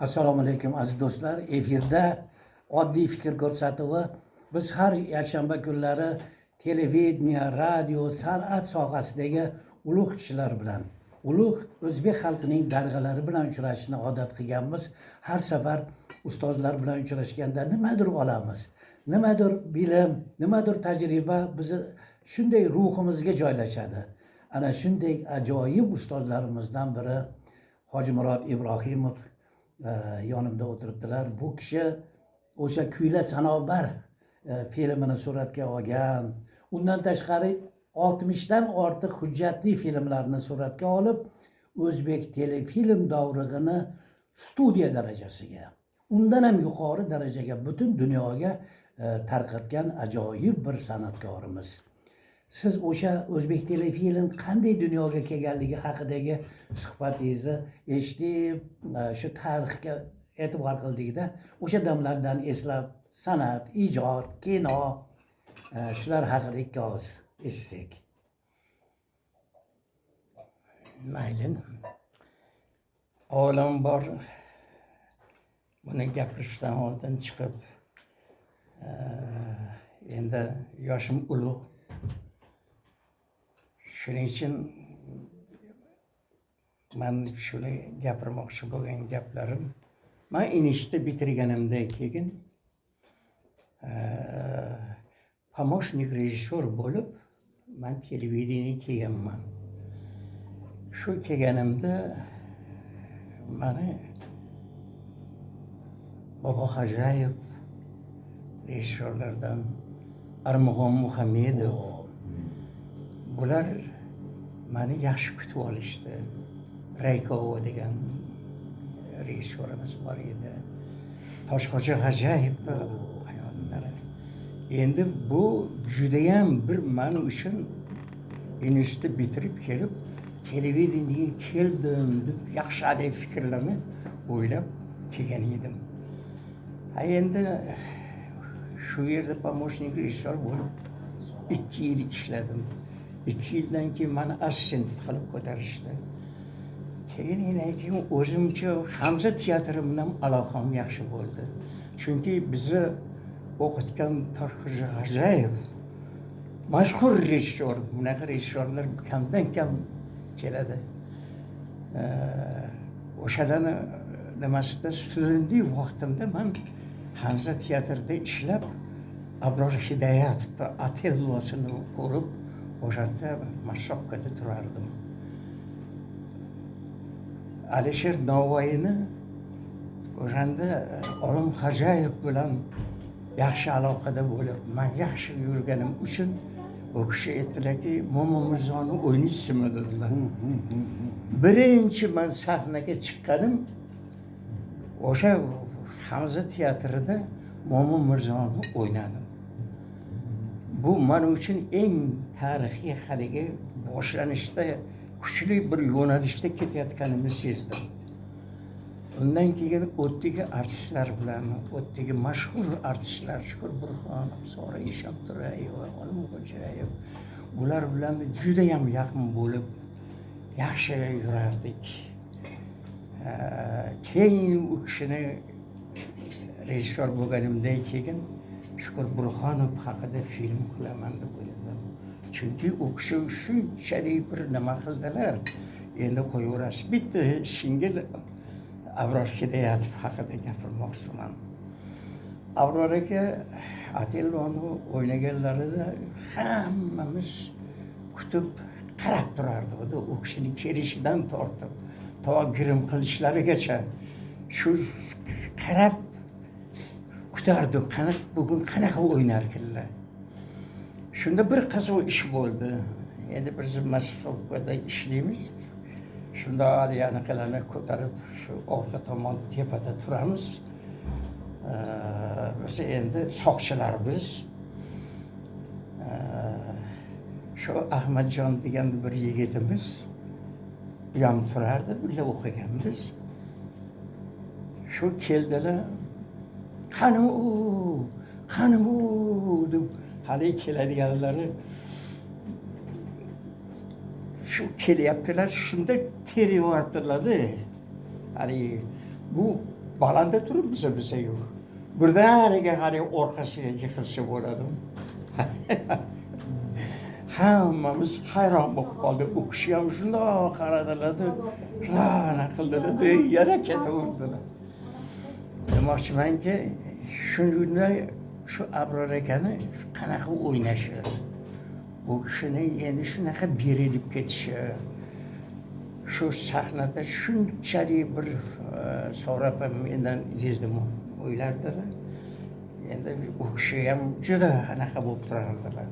Assalomu alaykum, aziz do'stlar. Efirda oddiy fikr ko'rsatuvi. Biz har yakshanba kunlari televideniye, radio, san'at sohasidagi ulug' kishilar bilan, ulug' o'zbek xalqining darg'alari bilan uchrashishni odat qilganmiz. Har safar ustozlar bilan uchrashganda nimadir olamiz, nimadir bilim, nimadir tajriba bizni shunday ruhimizga joylashadi. Ana shunday ajoyib ustozlarimizdan biri Hojimurod Ibrohimov yonimda o'tiribdilar. Bu kishi o'sha Kuyla Sanobar filmini suratga olgan. Undan tashqari 60 dan ortiq hujjatli filmlarni suratga olib, o'zbek telefilm dovrug'ini studiya darajasiga, undan ham yuqori darajaga, butun dunyoga tarqatgan ajoyib bir san'atkorimiz. Siz o'sha o'zbek telefilm qanday dunyoga kelganligi haqidagi suhbatingizni eshitib, shu tarixga e'tibor qildikda, o'sha damlardan eslab, san'at, ijod, kino, shular haqida ikki og'iz eshitsak. Mayli. Avvalambor buni gapirishdan oldin chiqib, endi yoshim ulug'. Shuning uchun man shuni gapirmoqchi bo'lgan gaplarim, man institutni bitirganimdan keyin помощник rejissyor bo'lib man televideniye kelganman. Shu kelganimda mani Bobo Xo'jayev rejissyorlardan, Armug'on Muhammedov, bular mani yaxshi kutib olishdi. Raykova degan rejissyorimiz bor edi. Toshxo'ja G'ajayev ayollari. Endi bu judayam bir man uchun institutni bitirib kelib televideniyega keldim deb yaxshi haligi fikrlarni o'ylab kelgan edim. Ha, endi shu yerda помощник rejissyor bo'lib 2 yil ishladim. 2 yildan keyin mani assistent qilib ko'tarishdi. Keyin keyin o'zimcha Hamza teatri bilan aloqam yaxshi bo'ldi. Chunki bizni o'qitgan Toshxo'ja G'ajayev mashhur rejissyor, bunaqa rejissyorlar kamdan kam keladi. O'shalarni nimasida studentlik vaqtimda man Hamza teatrida ishlab, Abror Hidoyatov Otellosini ko'rib, o'sha yerda массовка da turardim. Alisher Navoiyni o'shanda Olim Xo'jayev bilan yaxshi aloqada bo'lib, man yaxshi yurganim uchun u kishi aytdilarki, "Mo'min Mirzoni o'ynaysizmi?" dedilar. Birinchi man sahnaga chiqqanim o'sha Hamza teatrida Mo'min Mirzoni o'ynadim. Bu man uchun eng tarixiy haligi boshlanishda kuchli bir yo'nalishda ketayotganimni sezdim. Undan keyin u yerdagi artistlar bilan, u yerdagi mashhur artistlar Shukur Burhonov, Sora Eshonturayeva, Olim Xo'jayev, bular bilan judayam yaqin bo'lib, yaxshi yurardik. Keyin u kishini rejissyor bo'lganimdan keyin Shukur Burhonov haqida film qilaman deb o'yladim. Chunki u kishi shunchalik bir nima qildilar. Endi qo'yaverasiz. Bitta shingil Abror Hidoyatov haqida gapirmoqchiman. Abror aka Otelloni o'ynaganlarida hammamiz kutib qarab turardik. U kishini kelishidan tortib to grim qilishlarigacha shu qarab kutardik, qanaqa bugun qanaqa o'ynarkinlar. Shunda bir qiziq ish bo'ldi. Endi biz массовка da ishlaymiz. Shunda haligi anaqalarni ko'tarib shu orqa tomonda tepada turamiz. Biz endi soqchilar biz. Shu Ahmadjon degan bir yigitimiz, u ham turardi, birga o'qiganmiz. Shu keldilar, "Qani u, qani u?" deb haligi keladiganlari shu kelyaptilar, shunda terib yuboribdilarda. Haligi bu Balandda turibmiz biz yo'q. Birdaniga haligi orqasiga yiqilsa bo'ladi. Hammamiz hayron bo'lib qoldik. U kishi ham shundoq qaradilar-da, rana qildilar-da, yana ketaverdilar. Demoqchimanki, shunday shu Abror akani qanaqa o'ynashi, u kishini endi shunaqa berilib ketishi, shu sahnada shunchalik bir Sora opa mendan yezdim o'ylardilar. Endi u kishi ham juda anaqa bo'lib turardilar.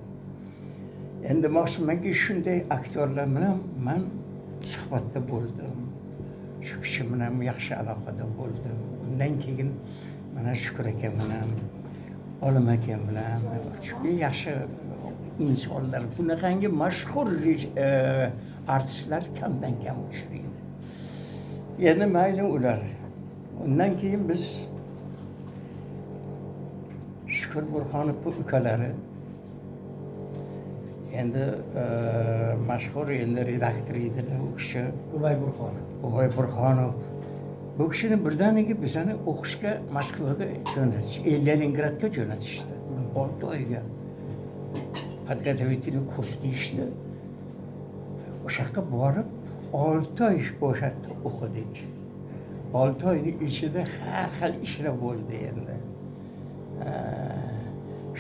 Endi demoqchimanki, shunday aktyorlar bilan man suhbatda bo'ldim. Shu kishi bilan yaxshi aloqada bo'ldim. Undan keyin mana Shukur aka bilan, Olim aka bilan, chunki yaxshi insonlar, bunaqangi mashhur artistlar kamdan kam uchraydi. Endi mayli ular. Undan keyin biz Shukur Burxonovni ukalari endi mashhur endi redaktor edilar u kishi. Ubay Burxonov. Ubay Burxonov. Bu kishini birdaniga bizani o'qishga Moskvaga jo'natish, Leningradga jo'natishdi. 6 oyga. Подготовительный kurs deyishdi. O'sha yoqqa borib 6 oy o'sha yerda o'qidik. 6 oyning ichida har xil ishlar bo'ldi endi.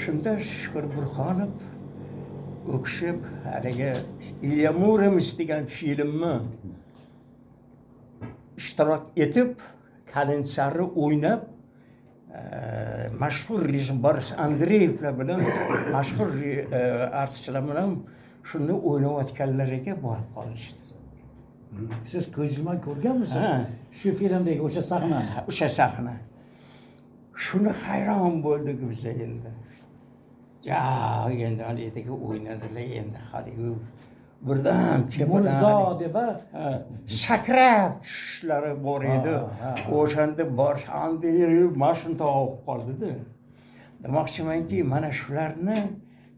Shunda Shukur Burxonov u kishi haligi Ilya Muromets degan filmni ishtirok etib, Kalinsarni o'ynab, mashhur rejissyor Boris Andreyevlar bilan, mashhur artistlar bilan shuni o'ynayotganlariga borib qolishdi. Siz ko'zingiz bilan ko'rganmisiz? Ha. Shu filmdagi o'sha sahnani. O'sha sahna. Shuni hayron bo'ldik biz endi. Ja, endi haligi o'ynadilar, endi haligi birdan tepadan Mirzo deb ha? Ha, sakrab tushishlari bor edi. Ha, ha. O'shanda Boris Andreyev mana shundoq olib qoldida. Demoqchimanki, mana shularni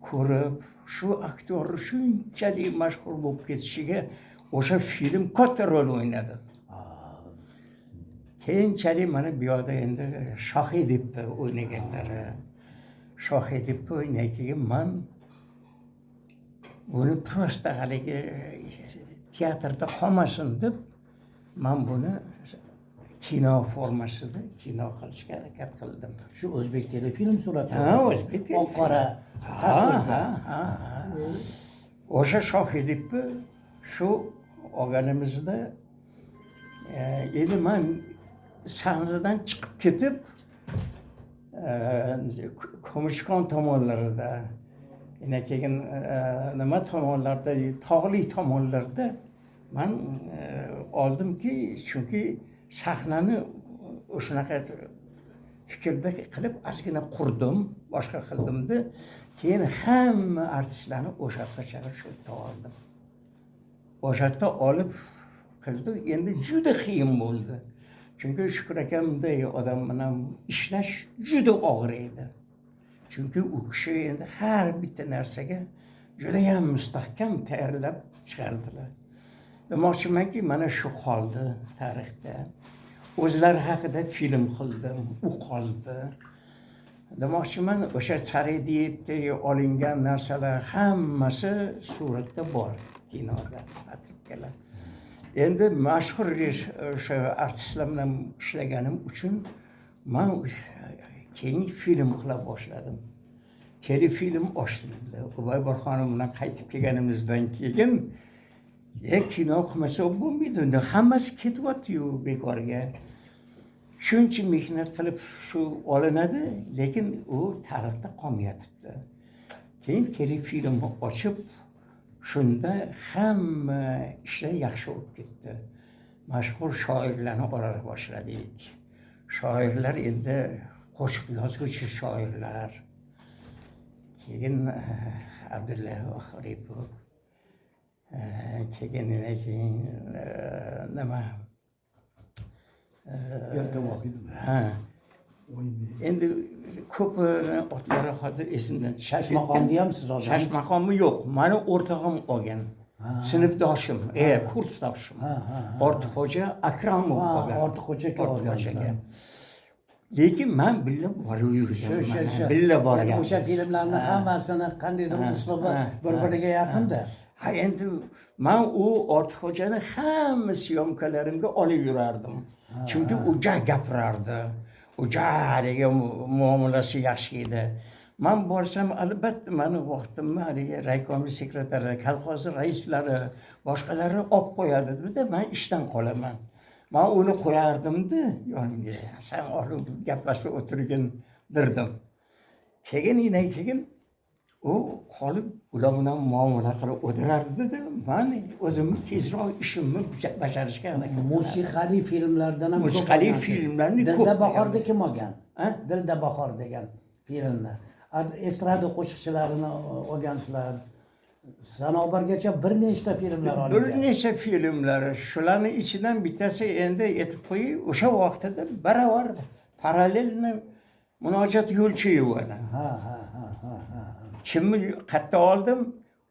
ko'rib, shu aktyor shunchalik mashhur bo'lib ketishiga o'sha film katta rol o'ynadi. Keyinchalik mana bu yoqda endi Shohidibni o'ynaganlari. Shohidibni o'ynagan keyin man buni просто haligi teatrda qolmasin deb man buni kino formasida kino qilishga harakat qildim. Shu o'zbek telefilm suratga. Ha, o'zbek Oq qora tasvirda. Ha. O'sha Shohidibni shu olganimizda endi man sahnadan chiqib ketib Kumushkon tomonlarida, yana keyin nima tomonlarda, tog'li tomonlarda man oldimki, chunki sahnani shunaqa fikrda qilib ozgina qurdim, boshqa qildimda, keyin hamma artistlarni o'sha yoqqa shu yerda oldim. O'sha yerda olib qildik. Endi juda qiyin bo'ldi. Chunki Shukur akamday odam bilan ishlash juda og'ir edi. Chunki u kishi endi har bitta narsaga judayam mustahkam tayyorlab chiqardilar. Demoqchimanki, mana shu qoldi tarixda. O'zlari haqida film qildim, u qoldi. Demoqchiman, o'sha Saridiyevdagi olingan narsalar hammasi suratda bor kinoda, otrivkalar. Endi mashhur o'sha artistlar bilan ishlaganim uchun man keyin film qila boshladim. Telefilm ochdim. Ubay Burxonov bilan qaytib kelganimizdan keyin kino qilmasa bo'lmaydi. Unda hammasi ketyapti-yu bekorga. Shuncha mehnat qilib shu olinadi, lekin u tarixda qolmayotibdi. Keyin telefilmni ochib, shunda hamma ishlar yaxshi bo'lib ketdi. Mashhur shoirlarni ola boshladik. Shoirlar endi qo'shiq yozuvchi shoirlar. Keyin Abdulla Oripov, keyin keyin nima Erkin Vohidov. Ha. Endi ko'p otlari hozir esimdan chiqib Shashmaqomni ham siz olgansiz? Shashmaqomni yo'q, mani o'rtog'im olgan. Sinfdoshim, kursdoshim. Ortiqxo'ja Akramov olgan. Ortiqxo'ja aka olgan. Ortiqxo'ja aka. Lekin man birga borib yurganman. Birga borganmiz. O'sha filmlarni hammasini qandaydir uslubi bir-biriga yaqinda. Ha, endi man u Ortiqxo'jani hamma syomkalarimga olib yurardim. Chunki u ja gapirardi. U ja haligi muomalasi yaxshi edi. Man borsam albatta mani vaqtimni haligi raykomni sekretari, kolxoz raislari, boshqalari olib qo'yadi-da, man ishdan qolaman. Man uni qo'yardimda yonimga. Sen olib gaplashib o'tirgin derdim. Keyin u qolib ular bilan muomala qilib o'tirardi-da, man o'zimni tezroq ishimni bajarishga harakat qilardim. Musiqali filmlardan ham Musiqali filmlarni ko'p Dilda Bahorda kim olgan? Dilda Bahor degan filmni. Estrada qo'shiqchilarini olgansizlar. Sanobargacha bir nechta filmlar olingan. Bir necha filmlar, shularni ichidan bittasi endi aytib qo'yay, o'sha vaqtida baravar parallelni Munojat Yo'lchiyevani. Ha ha ha ha ha. Kimni qayerda oldim?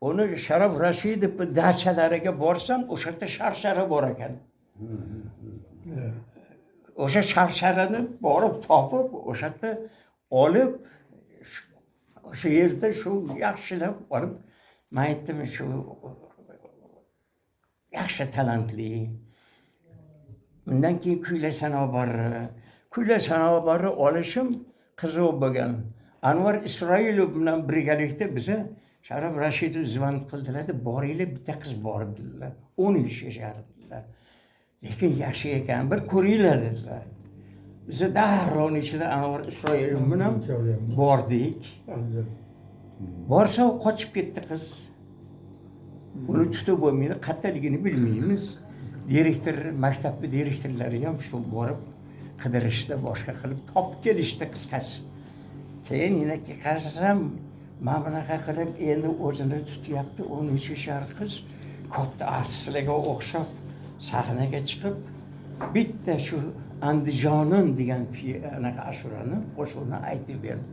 Uni Sharof Rashidov dachalariga borsam, o'sha yerda sharshara bor ekan. O'sha sharsharani borib topib, o'sha yerda olib, o'sha yerda shu yaxshilab olib, man aytdim, shu yaxshi talantli. Undan keyin Kuyla Sanobarni, Kuyla Sanobarni olishim qiziq bo'lgan. Anvar Isroilov bilan birgalikda biza Sharof Rashidov zvon qildilar, boringlar, bitta qiz bor dedilar. 13 yashar dedilar. Lekin yaxshi ekan, bir ko'ringlar dedilar. Biz darrov ichida Anvar Isroilov bilan bordik. Borsa qochib ketdi qiz. Uni tutib bo'lmaydi, qayerdaligini bilmaymiz. Direktor, maktabni direktorlari ham shu borib qidirishdi, boshqa qilib topib kelishdi qisqasi. Keyin yana qarasam, mana bunaqa qilib endi o'zini tutyapti, 13 yashar qiz katta artistlarga o'xshab sahnaga chiqib bitta shu Andijonim degan anaqa ashulani qo'shiqni aytib berdi.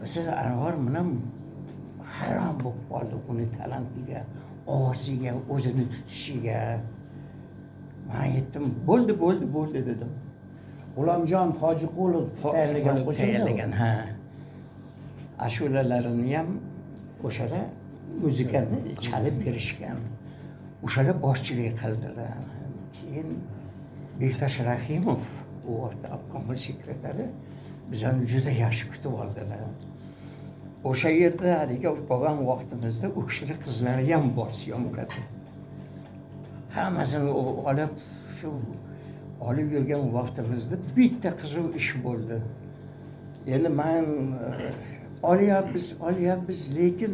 Masalan, Anvar bilan hayron bo'lib qoldi uni talantiga, ovoziga, o'zini tutishiga. Men aytdim, bo'ldi, bo'ldi, bo'ldi dedim. G'ulomjon Hojiqulov tayyorlagan qo'shiq. Tayyorlagan, ha. Ashulalarini ham o'shalar muzikani chalib berishgan. O'shalar boshchilik qildilar. Keyin Bektash Rahimov, u vaqtda obkomol sekretari, bizani juda yaxshi kutib oldilar. O'sha yerda haligi bo'lgan vaqtimizda u kishini qizlari ham bor syomkada. Hammasini olib, shu olib yurgan vaqtimizda bitta qiziq ish bo'ldi. Endi men olyapmiz, lekin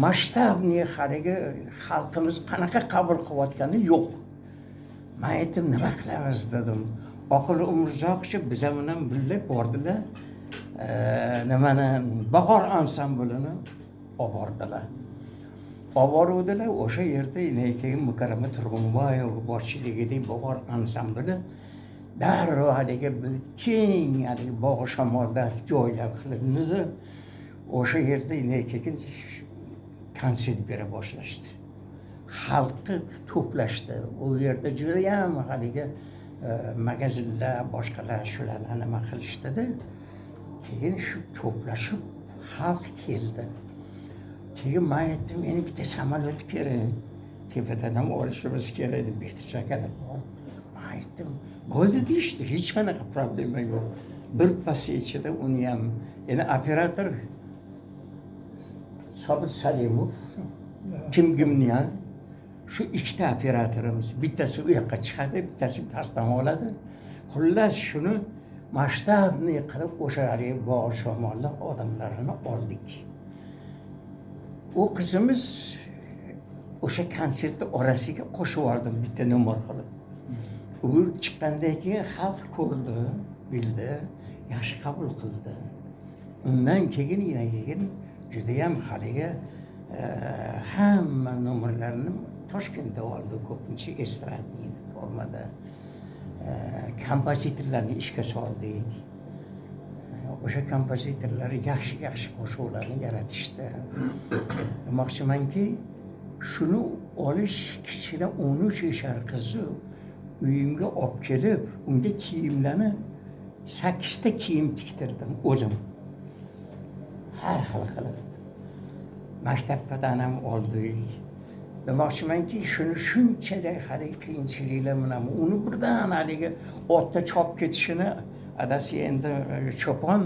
masshtabni haligi xalqimiz qanaqa qabul qilayotgani yo'q. Men aytdim, nima qilamiz dedim. Oqil Umurzoqchi biza bilan birga bordilar. Nimani Bahor ansamblini olib bordilar. Olib boruvdilar, o'sha yerda keyin Mukarrama Turg'unboyeva boshchiligidagi Bahor ansambli darrov haligi keng haligi bog' shamolda joylar qilindi. O'sha yerda keyin konsert bera boshlashdi. Xalqni to'plashdi. U yerda judayam haligi magazinlar, boshqalar shularni nima qilishdida. Keyin shu to'plashib xalq keldi. Keyin men aytdim, meni bitta samolyot kerak. Tepadan ham olishimiz kerak deb Bektash akani bor. Men aytdim, bo'ldi deyishdi, hech qanaqa problema yo'q. Bir pas ichida uni ham, endi operator Sobit Salimov, Kim Gimnian, shu ikkita operatorimiz, bittasi u yoqqa chiqadi, bittasi pastdan oladi. Xullas shuni masshtabni qilib o'sha haligi bog' shamolda odamlarini oldik. U qizimiz o'sha konsertni orasiga qo'shib oldim bitta nomer qilib. U chiqqandan keyin xalq ko'rdi, bildi, yaxshi qabul qildi. Undan keyin yana keyin judayam haligi hamma nomerlarni Toshkentda oldi, ko'pincha estradniy formada. Kompozitorlarni ishga soldik. O'sha kompozitorlar yaxshi-yaxshi qo'shiqlarni yaratishdi. Demoqchimanki, shuni olish kichkina 13 yashar qizni uyimga olib kelib, unga kiyimlarni 8 ta kiyim tiktirdim o'zim, har xil qilib. Maktabdan ham oldik. Demoqchimanki, shuni shunchalik haligi qiyinchiliklar bilan uni birdan haligi otda chopib ketishini, adasi endi cho'pon,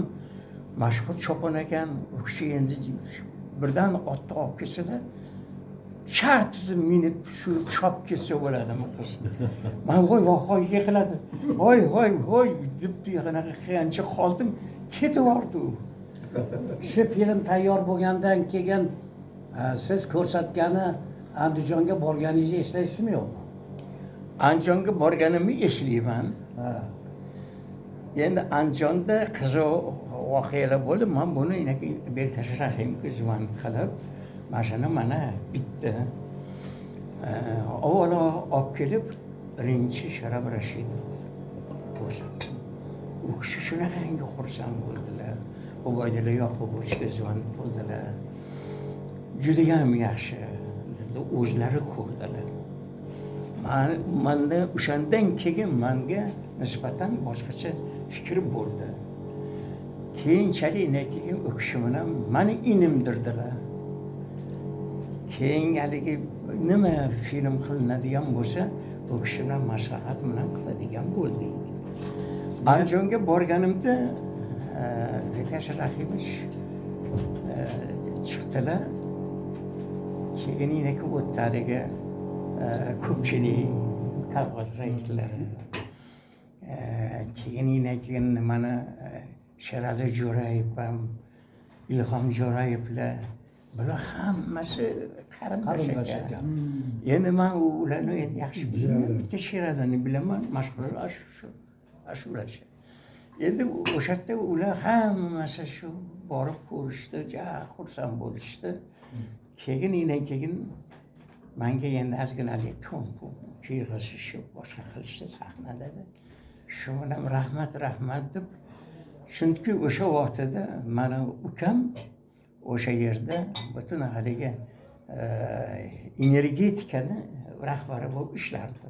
mashhur cho'pon ekan u kishi. Endi birdan otni olib kelsalar, shart minib shu chopib ketsa bo'ladimi qiz? Man voy voy, yiqiladi, voy voy voy deb anaqa qilgancha qoldim, ketib yubordi u. Shu film tayyor bo'lgandan keyin siz ko'rsatgani Andijonga borganingizni eslaysizmi, yo'qmi? Andijonga borganimni eslayman. Endi Andijonda qiziq voqealar bo'ldi. Man buni Bektash Rahimovga звон qilib, mana shuni, mana bitta avvalo olib kelib birinchi Sharob Rashidov ko'rsatdim. U kishi shunaqangi xursand bo'ldilar. Ubaydulla Yoqubovichga звон qildilar, judayam yaxshi dedi, o'zlari ko'rdilar. Manda o'shandan keyin manga nisbatan boshqacha fikr bo'ldi. Keyinchalik keyin u kishi bilan mani inimdirdilar. Keyin haligi nima film qilinadigan bo'lsa, u kishi bilan maslahat bilan qiladigan bo'ldik. Andijonga borganimda Bektash Rahimovich chiqdilar. Keyin u yerda haligi ko'pchilik kolxoz raislari, keyin keyin nimani Sherali Jo'rayev ham, Ilhom Jo'rayevlar, bular hammasi qarindosh Qarindosh ekan. Ekan. Endi man ularni endi yaxshi bilmayman, bitta Sheralini bilaman, mashhur shu ashulachi. Endi o'sha yerda ular hammasi shu borib ko'rishdi, ja xursand bo'lishdi. Keyin keyin manga endi ozgina haligi to'n kiyg'izishib, boshqa qilishdi sahnada. Shu bilan rahmat, rahmat deb. Chunki o'sha vaqtida mani ukam o'sha yerda butun haligi energetikani rahbari bo'lib ishlardi,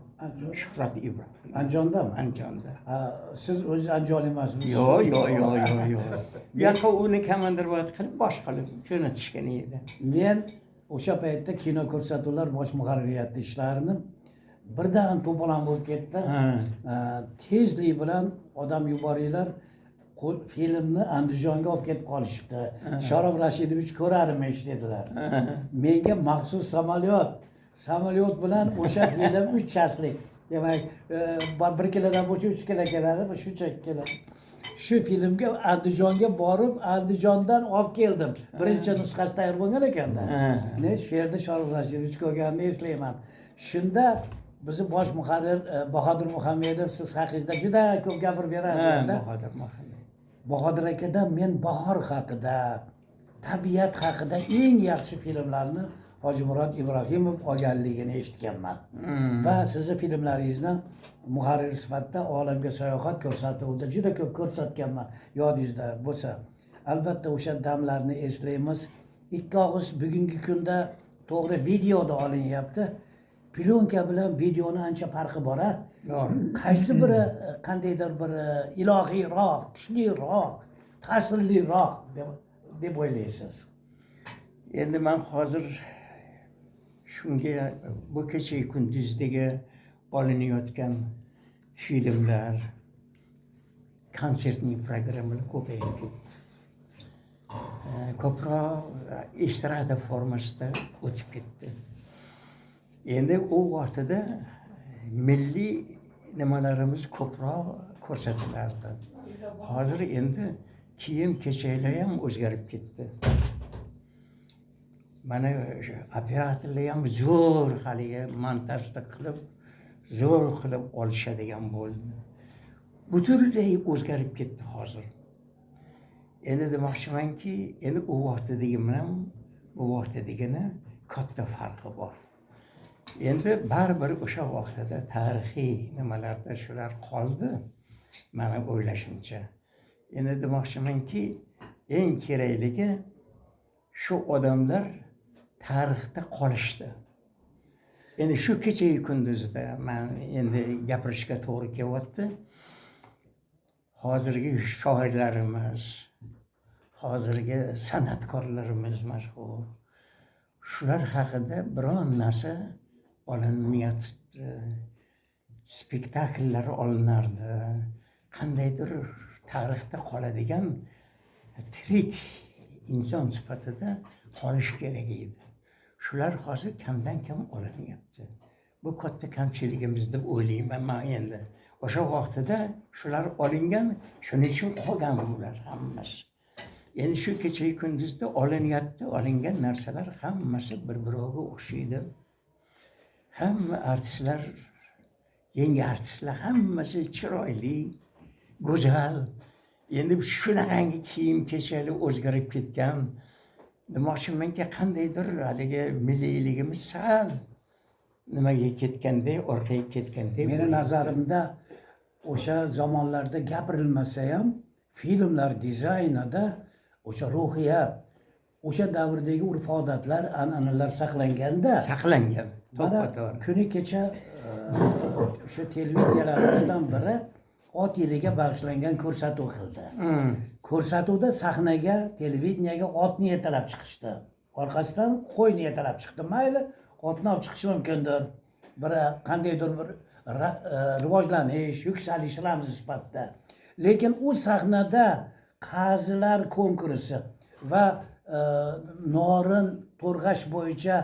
Shuhrat Ibrohim. Andijondami? Andijonda. Ha, siz o'zingiz andijonlik emassizmi? Yo'q, bu yoqqa uni командировать qilib, bosh qilib jo'natishgan edi. Men o'sha paytda kino ko'rsatuvlar bosh muharririyatida ishlardim. Birdan to'polon bo'lib ketdi. Tezlik bilan odam yuboringlar, filmni Andijonga olib ketib qolishibdi, Sharof Rashidovich ko'rarmish dedilar. Menga maxsus samolyot bilan o'sha film 3 часlik, demak, 1 kilodan bo'lsa 3 kilo keladi, shuncha kilo. Shu filmga Andijonga borib, Andijondan olib keldim. Birinchi nusxasi tayyor bo'lgan ekanda. Ne shu yerda Sharof Rashidovich ko'rganimni eslayman. Shunda bizni bosh muharrir Bahodir Muhammedov siz haqingizda juda ko'p gapirib berardi. Bahodir Muhammad. Bahodir akadan men bahor haqida, tabiat haqida eng yaxshi filmlarni Hojimurod Ibrohimov olganligini eshitganman va sizni filmlaringizni muharrir sifatida Olamga sayohat ko'rsatuvida juda ko'p ko'rsatganman, yodingizda bo'lsa. Albatta, o'sha damlarni eslaymiz. Ikki og'iz, bugungi kunda to'g'ri, videoda olinyapti. Plyonka bilan videoni ancha farqi bor a. Bor. Qaysi biri qandaydir bir ilohiyroq, kuchliroq, ta'sirliroq deb o'ylaysiz? Endi man hozir shunga, bu kecha kunduzdagi olinayotgan filmlar, концертный programmalar ko'payib ketdi. Ko'proq estrada formasida o'tib ketdi. Endi u vaqtida milliy nimalarimiz ko'proq ko'rsatilardi. Hozir endi kiyim kechaklar ham o'zgarib ketdi. Mana o'sha operatorlar ham zo'r haligi montajda qilib, zo'r qilib olishadigan bo'ldi. Butunlay o'zgarib ketdi hozir. Endi demoqchimanki, endi u vaqtidagi bilan bu vaqtidagini katta farqi bor. Endi baribir o'sha vaqtida tarixiy nimalarda shular qoldi, mani o'ylashimcha. Endi demoqchimanki, eng kerakligi shu odamlar tarixda qolishdi. Endi shu kechayu kunduzda man endi gapirishga to'g'ri kelyapti. Hozirgi shoirlarimiz, hozirgi san'atkorlarimiz mashhur, shular haqida biron narsa olinmayotibdi. Spektakllar olinardi, qandaydir tarixda qoladigan tirik inson sifatida qolishi kerak edi. Shular hozir kamdan kam olinyapti. Bu katta kamchiligimiz deb o'ylayman man endi. O'sha vaqtida shular olingan, shuning uchun qolgan bular hammasi. Endi shu kecha kunduzda olinyapti, olingan narsalar hammasi bir biroviga o'xshaydi. Hamma artistlar, yangi artistlar hammasi chiroyli, go'zal. Endi shunaqangi kiyim kechaklar o'zgarib ketgan. Demoqchimanki, qandaydir haligi milliyligimiz sal nimaga ketgandek, orqaga ketgandek. Meni nazarimda o'sha zamonlarda gapirilmasa ham filmlar dizaynida o'sha ruhiyat, o'sha davrdagi urf odatlar, an'analar saqlanganda. Saqlangan. Mana To'ppa-to'g'ri. kuni kecha o'sha televideniyalardan biri ot yiliga bag'ishlangan ko'rsatuv qildi. Ko'rsatuvda sahnaga, televideniyaga otni yetalab chiqishdi, orqasidan qo'yni yetalab chiqdi. Mayli, otni olib chiqishi mumkindir, bir qandaydir bir rivojlanish, yuksalish ramzi sifatida, lekin u sahnada qazilar konkursi va norin to'rg'ash bo'yicha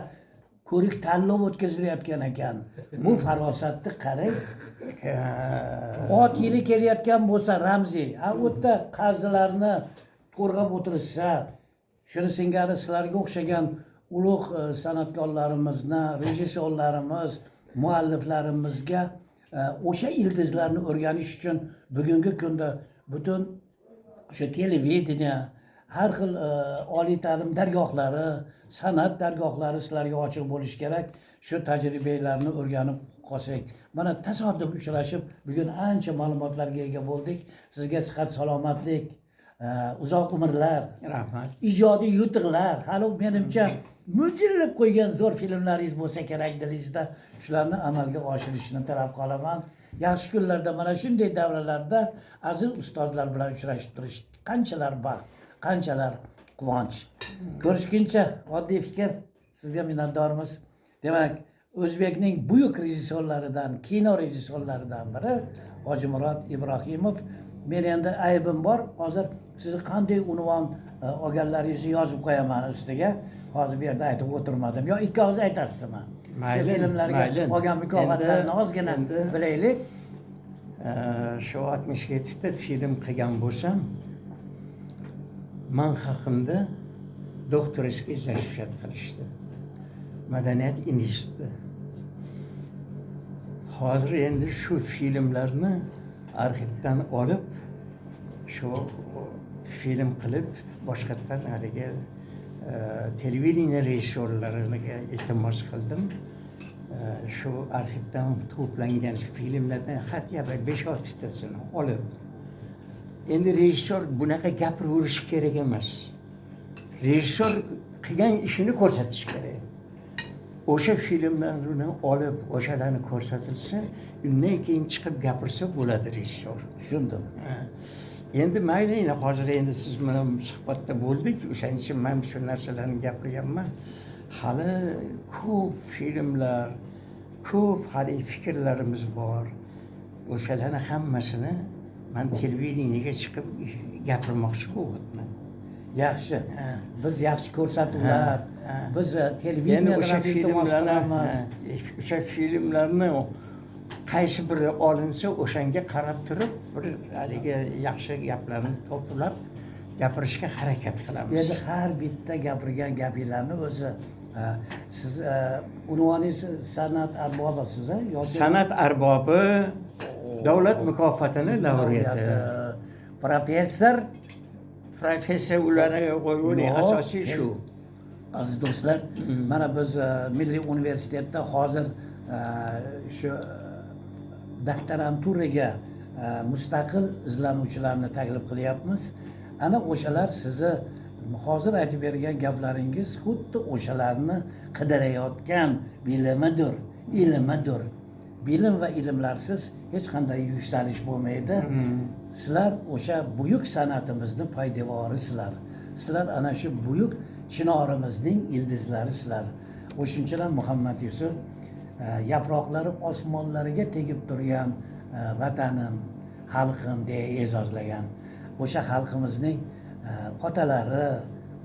ko'rik tanlov o'tkazilayotgan ekan. Bu farosatni qarang. Ot yili kelayotgan bo'lsa ramziy, a u yerda qazilarni to'rg'ab o'tirishsa, shuni singari sizlarga o'xshagan ulug' san'atkorlarimizni, rejissyorlarimiz, mualliflarimizga o'sha ildizlarni o'rganish uchun bugungi kunda butun o'sha televideniya, har xil oliy ta'lim dargohlari, san'at dargohlari sizlarga ochiq bo'lishi kerak. Shu tajribalarni o'rganib qolsak. Mana tasodif uchrashib, bugun ancha ma'lumotlarga ega bo'ldik. Sizga sihat, salomatlik, uzoq umrlar, Rahmat. ijodiy yutuqlar. Hali menimcha mujillib qo'ygan zo'r filmlaringiz bo'lsa kerak dilingizda. Shularni amalga oshirishni talab qilaman. Yaxshi kunlarda, mana shunday davralarda aziz ustozlar bilan uchrashib turish qanchalar baxt, qanchalar quvonch. Ko'rishguncha, oddiy fikr, sizga minnatdormiz. Demak, o'zbekning buyuk rejissyorlaridan, kino rejissyorlaridan biri Hojimurod Ibrohimov. Men endi aybim bor, hozir sizni qanday unvon olganlaringizni yozib qo'yaman ustiga. Hozir bu yerda aytib o'tirmadim. Yo ikki og'iz aytasizmi? Shu Mayli, filmlarga mayli. olgan mukofotlarni ozgina bilaylik. Shu 67 ta film qilgan bo'lsam, man haqimda докторский защищать qilishdi. Madaniyat institutida. Hozir endi shu filmlarni arxivdan olib, shu film qilib, boshqatdan haligi televideniye rejissyorlariga iltimos qildim. Shu arxivdan to'plangan filmlardan хотя бы 5-6 tasini olib, endi rejissyor bunaqa gapiraverishi kerak emas. Rejissyor qilgan ishini ko'rsatish kerak. O'sha filmlarni olib, o'shalarni ko'rsatilsa, undan keyin chiqib gapirsa bo'ladi rejissyor. Tushundim. Ha. Endi mayli, endi hozir endi siz bilan suhbatda bo'ldik, o'shaning uchun man shu narsalarni gapiryapman. Hali ko'p filmlar, ko'p hali fikrlarimiz bor. O'shalarni hammasini man televideniyaga chiqib gapirmoqchi bo'lyapman. Yaxshi. Ha. Biz yaxshi ko'rsatuvlar, Ha. biz Endi televideniyadan o'sha ham iltimos filmlarni qilamiz. Ha, o'sha filmlarni qaysi biri olinsa, o'shanga qarab turib bir haligi yaxshi gaplarni to'plab gapirishga harakat qilamiz. Endi har bitta gapirgan gapinglarni o'zi siz unvoningiz san'at arbobisiz, a? Yoki San'at arbobi, davlat mukofotini laureati. Professor. Professor ularni qo'yavering, Yo'q. asosiy shu. Aziz do'stlar, mana biz Milliy universitetda hozir shu doktoranturaga mustaqil izlanuvchilarni taklif qilyapmiz. Ana o'shalar sizni hozir aytib bergan gaplaringiz xuddi o'shalarni qidirayotgan bilimidir, ilmidir. Bilim va ilmlarsiz hech qanday yuksalish bo'lmaydi. Sizlar o'sha buyuk san'atimizni poydevorisizlar. Sizlar ana shu buyuk chinorimizning ildizlarisizlar. O'shuning uchun ham Muhammad Yusuf yaproqlari osmonlarga tegib turgan vatanim, xalqim deya e'zozlagan. O'sha xalqimizning otalari,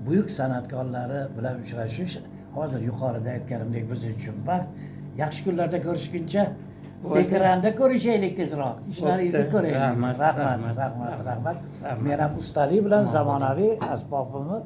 buyuk san'atkorlari bilan uchrashish hozir yuqorida aytganimdek biz uchun baxt. Yaxshi kunlarda ko'rishguncha, ekranda ko'rishaylik tezroq. Ishlaringizni Bo'pti. ko'raylik. Rahmat, Rahmat, rahmat, rahmat, rahmat. Rahmat. Men ham ustalik bilan zamonaviy asbobimni